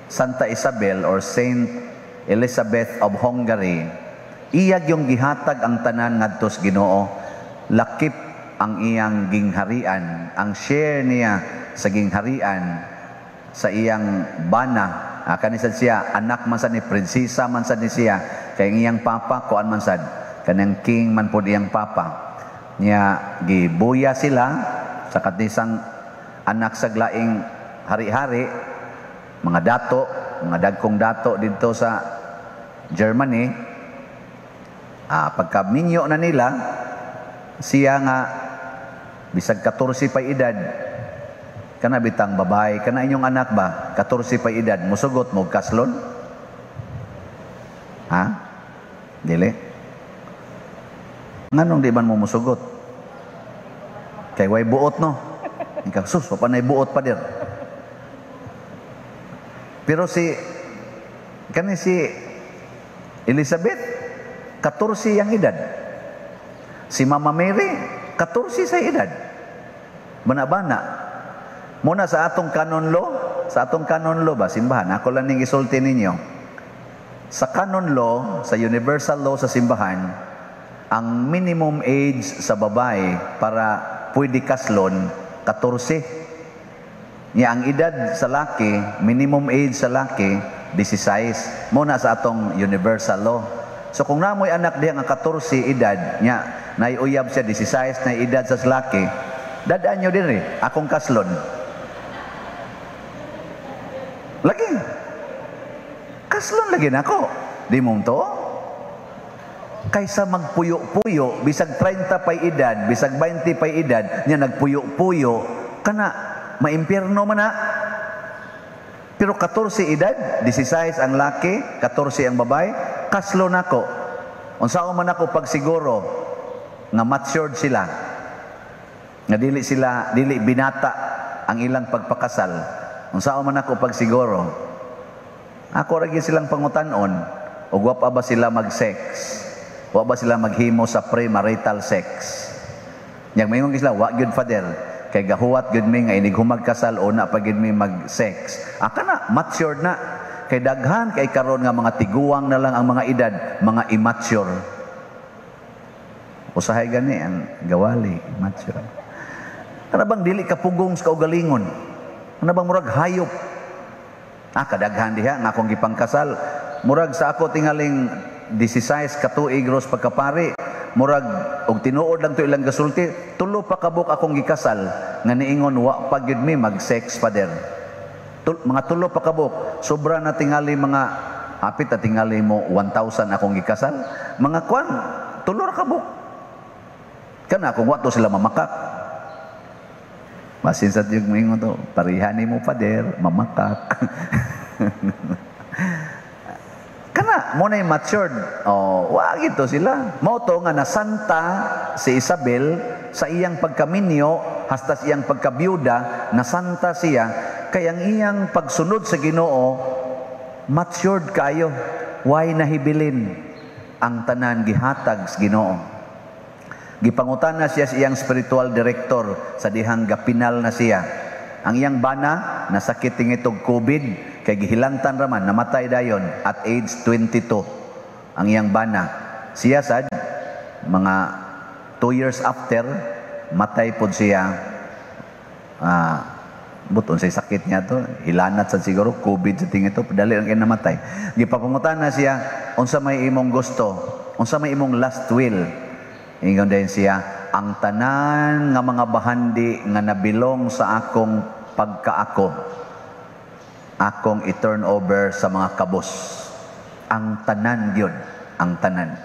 [SPEAKER 1] Santa Isabel or Saint Elizabeth of Hungary. Iya yung gihatag ang tanan ngadto sa Ginoo, lakip ang iyang gingharian, ang share niya sa gingharian sa iyang bana. Kani sad siya, anak man sad ni prinsesa man sad ni siya, kay ang iyang papa kuan man sad, kanang king man pod iyang papa. Nya gibuya sila sa katisang anak sa laing hari-hari, mga dato, mga dagkong dato didto sa Germany. Pagka minyo na nila, siya nga bisag 14 pa edad, kana bitang babae, kana inyong anak ba, 14 pa edad, musugot mo kaslon? Ha? Dili? Nganong di man mo musugot? Kay way buot, no? Ikaw, sus, wa pa na'y buot pa dir. Pero si, kani si Elizabeth, 14 yang edad. Si Mama Mary, 14 sa edad. Bana-bana. Muna sa atong canon law, sa atong canon law ba, simbahan, ako lang ning isulti ninyo. Sa canon law, sa universal law sa simbahan, ang minimum age sa babae para pwede kaslon, 14. Nya ang edad sa laki, minimum age sa laki, 16. Muna sa atong universal law. So kung namoy anak diha nga 14 edad, nya naiuyab siya 16 na edad sa laki, dadaan nyo din eh, akong kaslon. Lagi. Kaslon lagi nako. Di mo to? Kaysa magpuyo-puyo, bisag 30 pa'y edad, bisag 20 pa'y edad, nya nagpuyo-puyo, kana maimpierno man na. Pero 14 edad, 16 ang laki, 14 ang babae, kaslo nako. Unsaon man ako pagsiguro nga matured sila, nga dili sila, dili binata ang ilang pagpakasal. Unsaon man ako pagsiguro? Ako ra gyud silang pangutan-on, ug wa pa ba sila mag-sex? Wa ba sila maghimo sa premarital sex? Yang maingon sila, "Wa gyud, Father. Kay gahuwat gyud mi nga inig humagkasal una pa gyud mi mag-sex." Aka na, matured na. Kay daghan kay karon nga mga tiguang na lang ang mga edad, mga immature. Usahay gani ang gawali, immature. Kana bang dili ka pugong sa kaugalingon? Kana bang murag hayop? Kadaghan diha nga akong gipangkasal. Murag sa ako tingaling 16 ka tuig ros pagkapari, murag og tinuod lang to ilang gasulti, tulo pa kabuk akong gikasal nga niingon, "Wa pa gyud mi mag-sex, Father." Mga tulo pa kabuk, sobra na tingali mga hapit na tingali mo 1,000 akong gikasal. Mga kwan, tulo ra kabuk. Kana kung wa to sila mamakak. Basin sa tiyog moingon to, "Pareha nimo, Father, mamakak." Kana mo na matured. Oh, wa gito sila. Mao to nga nasanta si Isabel sa iyang pagkaminyo hasta sa iyang pagkabyuda, nasanta siya kay ang iyang pagsunod sa Ginoo matured kayo. Way nahibilin, ang tanan gihatag sa Ginoo. Gipangutan na siya sa iyang spiritual director sa dihang gapinal na siya. Ang iyang bana nasakit tingitog COVID kay gihilantan raman, namatay dayon at age 22 ang iyang bana. Siya sad mga 2 years after matay pod siya. Buton say sakit niya to, hilanat sad siguro, COVID sa tingito, dali lang kay namatay. Gipapangutan na siya, "Unsa may imong gusto? Unsa may imong last will?" Ingon din siya, "Ang tanan nga mga bahandi nga nabilong sa akong pagkaako, akong i-turn over sa mga kabos." Ang tanan gyud, ang tanan.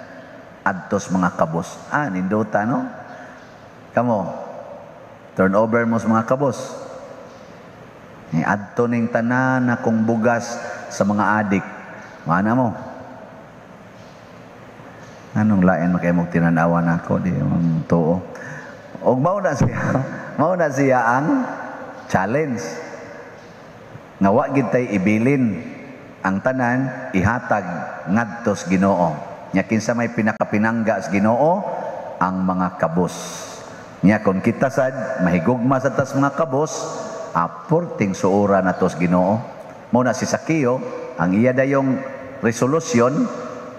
[SPEAKER 1] Adtos mga kabos. Nindota, no? Kamo, turn over mo sa mga kabos. Ni adto ning tanan akong bugas sa mga adik. Mana mo? Anong lain makay mo tinanawan ako di ang tuo. Og mao na siya ang challenge. Nga wa gid tay ibilin, ang tanan ihatag ngadto sa Ginoo. Nya kinsa may pinakapinangga sa Ginoo? Ang mga kabos. Nya kon kita sad mahigugma sa tas mga kabos, aporting suura nato sa Ginoo. Mao na si Sakeo, ang iya dayong resolusyon,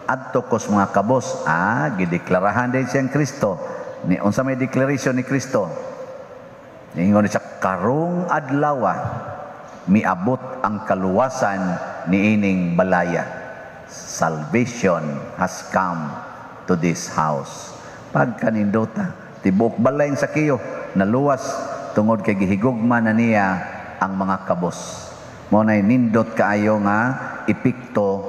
[SPEAKER 1] adto kos mga kabos. Ah, gideklarahan din siyang Kristo. Ni unsa may declaration ni Kristo? Ningon siya, "Karong adlawa miabot ang kaluwasan niining balaya." Salvation has come to this house. Pagkanindota, tibuok balay ni Sakeo naluwas tungod kay gihigugma na niya ang mga kabos. Mao nay nindot kaayo nga epekto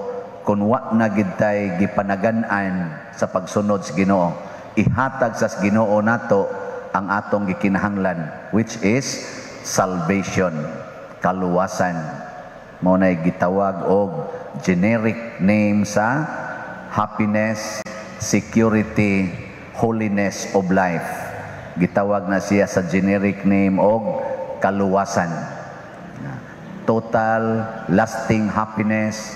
[SPEAKER 1] kung wa na gid tay gipanagan-an sa pagsunod sa Ginoo. Ihatag sa Ginoo nato ang atong gikinahanglan, which is salvation, kaluwasan. Mao nay gitawag og generic name sa happiness, security, holiness of life. Gitawag na siya sa generic name og kaluwasan. Total lasting happiness,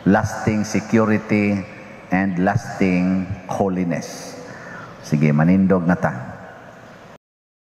[SPEAKER 1] lasting security, and lasting holiness. Sige, manindog na ta.